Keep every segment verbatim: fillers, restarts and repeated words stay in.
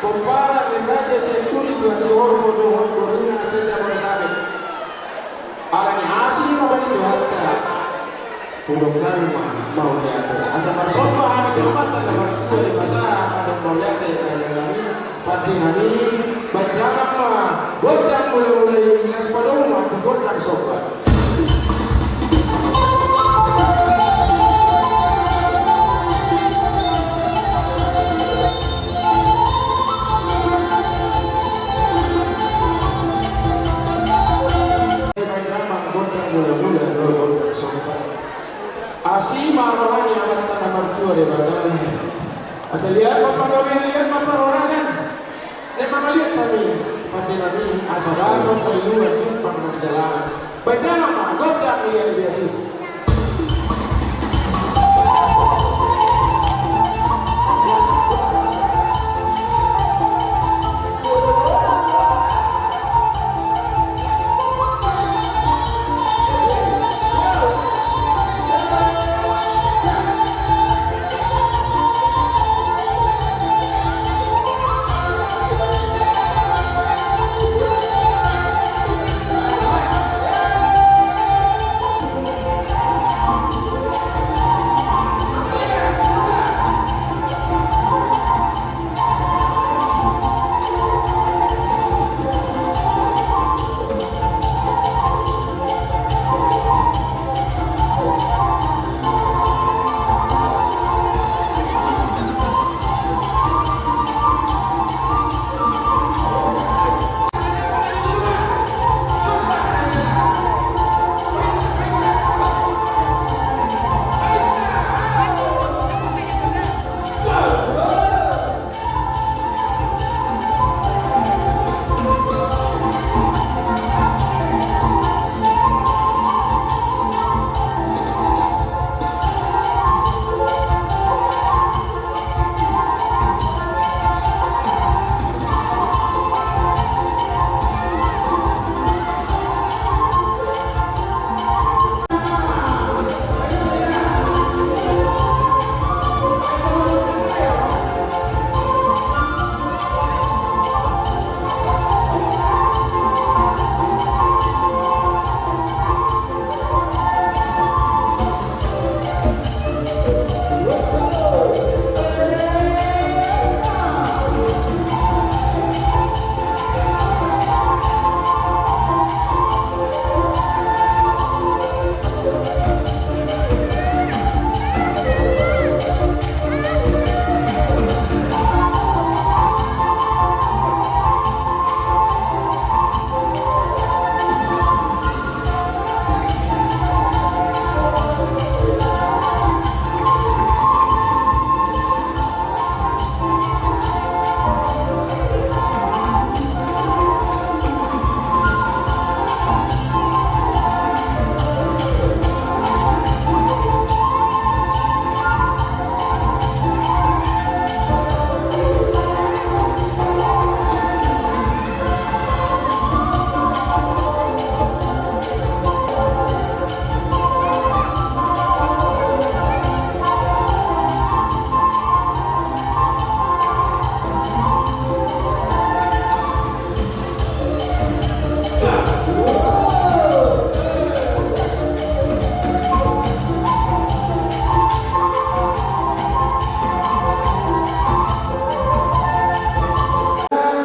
Pomparan ni Raja Sianturi, Tuan Johor, Johor, Boruna, Senda, Bodetabek. Alani asi ni roha ni Tuhanta, hudok hami ma mauliate. Asa marsomba hami tu Amanta na martua Debata, mandok mauliate, raja nami, pande nami, baen damang ma gondang mulamula i, laos padomu ma tu gondang somba. Asi ma roha ni Amanta na martua Debata. Asa liat ma panggabean, liat ma parhorasan. Naeng mangaliat hami, pande nami, asa dapot hailuan tumpang na di jalanan. Baen damang ma gondang liat-liat i.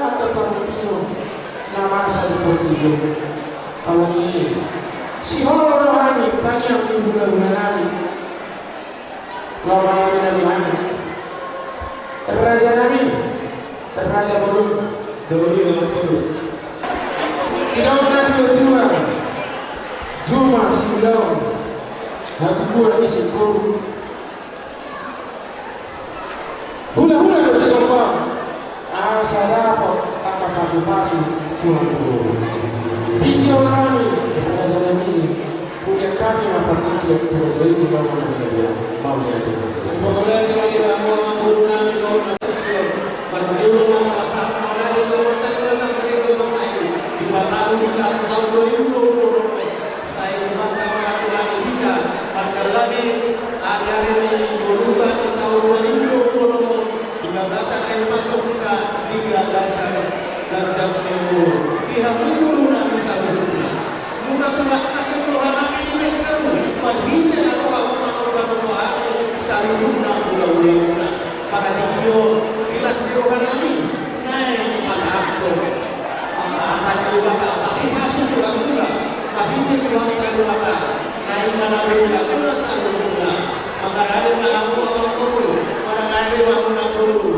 Angka partingkian na masa di portibi on. Alani i, sihol do hami tangiang ni hulahula nami. Laho mangaminami hami. Raja nami, Raja Bolon, Doli Bolon. Idaon na tuatua, juma siulaon, hatubuan ni singkoru. Hulahula do sisomba, asa dapot angka pasupasu Tuhan tu boru. Disi hami, raja nami, huliat hami ma partingkian tu raja i tu laho mangaminami. Mauliate. Mauliate ma di hamu amang boru nami, dohot na partingkian. Manjou ma pasahat mauliate tu Amanta Debata, di bagasan taon dua ribu dua puluh onom. Sai Tuhanta ma na mangaturani hita, mandalani ari ni ngolunta di taon dua ribu dua puluh onom on, di bagasan hahipason hita di Marhite na roha muna muna muna ate saluhutna hulahula muna. Mangaliat i on, di las ni roha nami naeng pasahathon angka hata ni Debata, pasupasuon muna muna. Marhite Tuhanta Debata naeng manaboi muna muna saluhutna. Mangarade ma hamu amangboru, mangarade ma hamu namboru.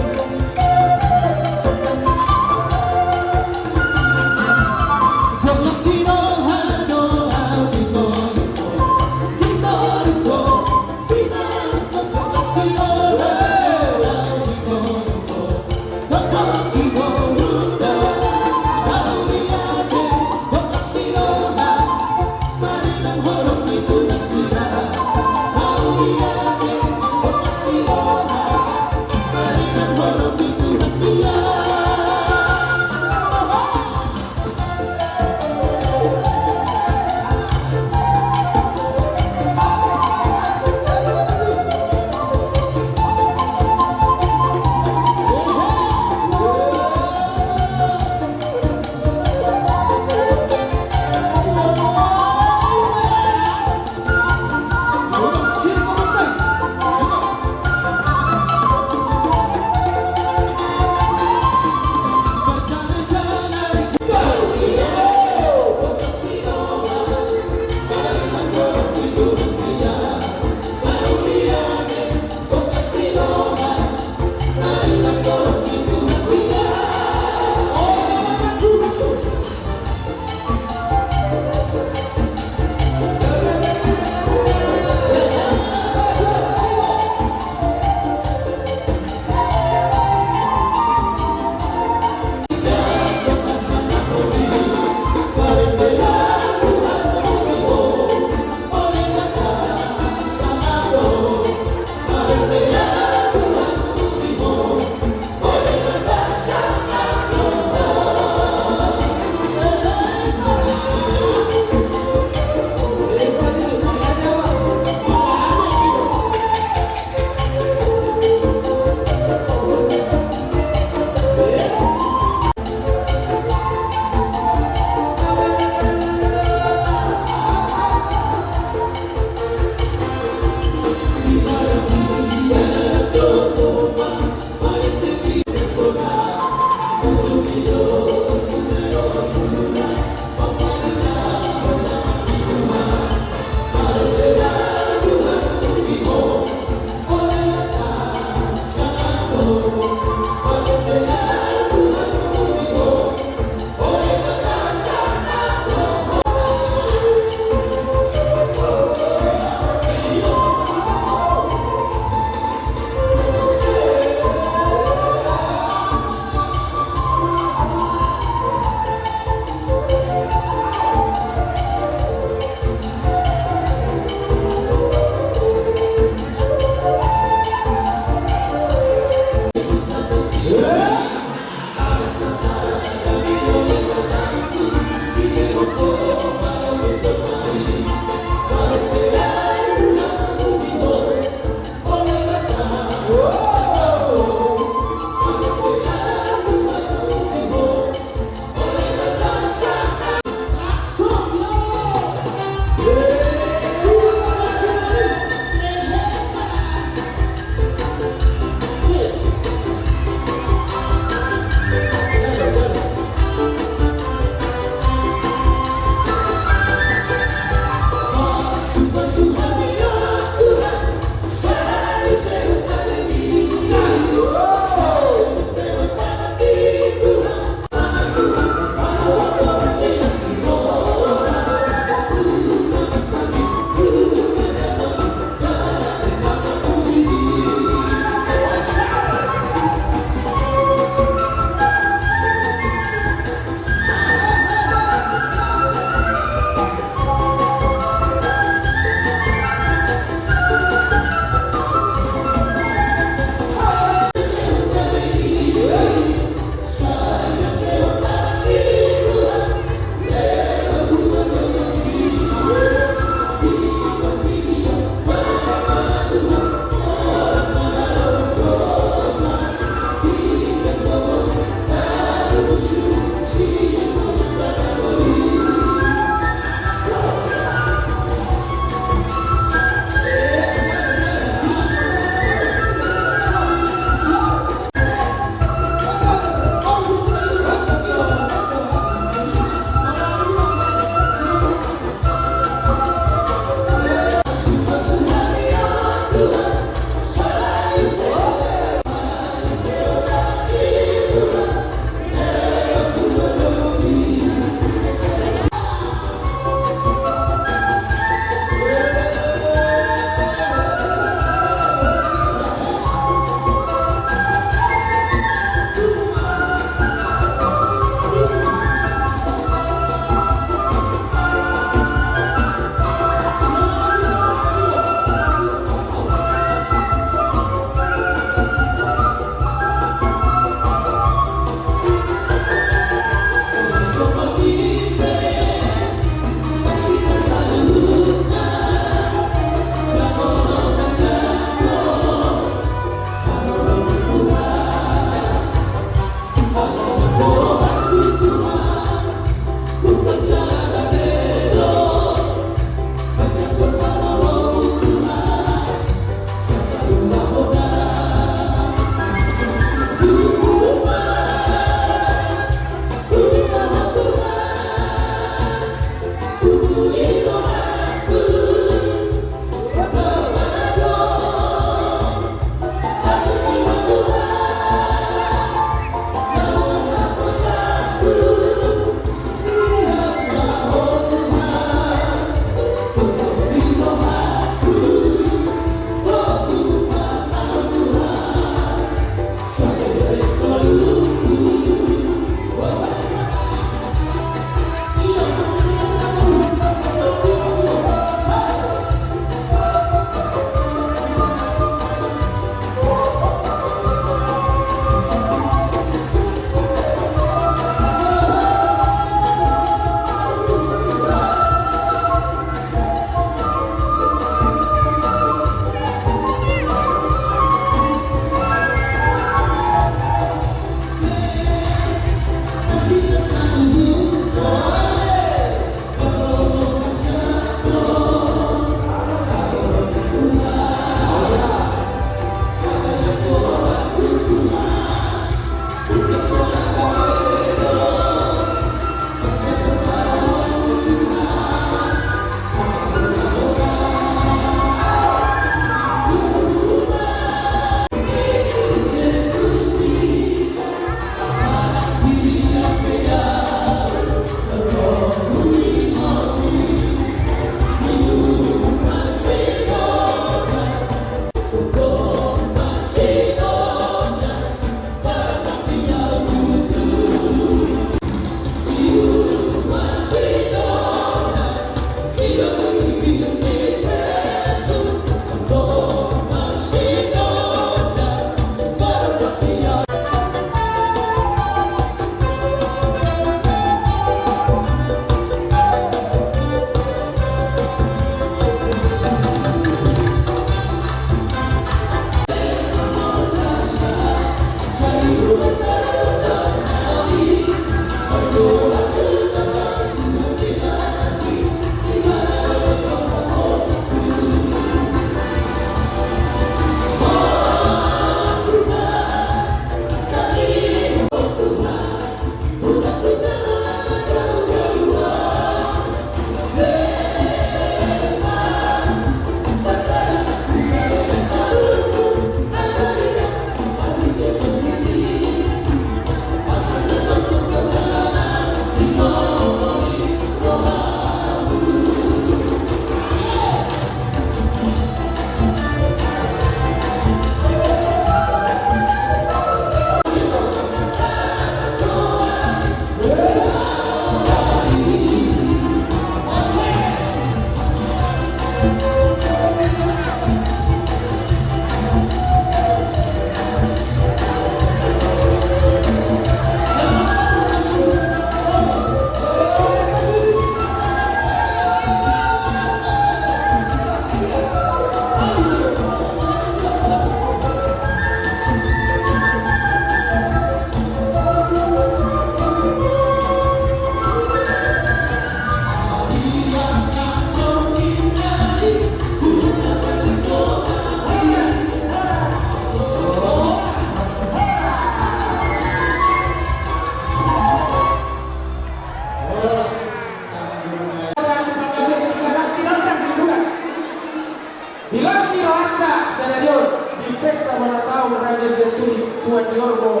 Tuan ni Orbo,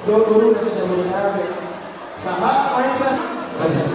do dulu na saja boleh nabe. Sahat, main tas.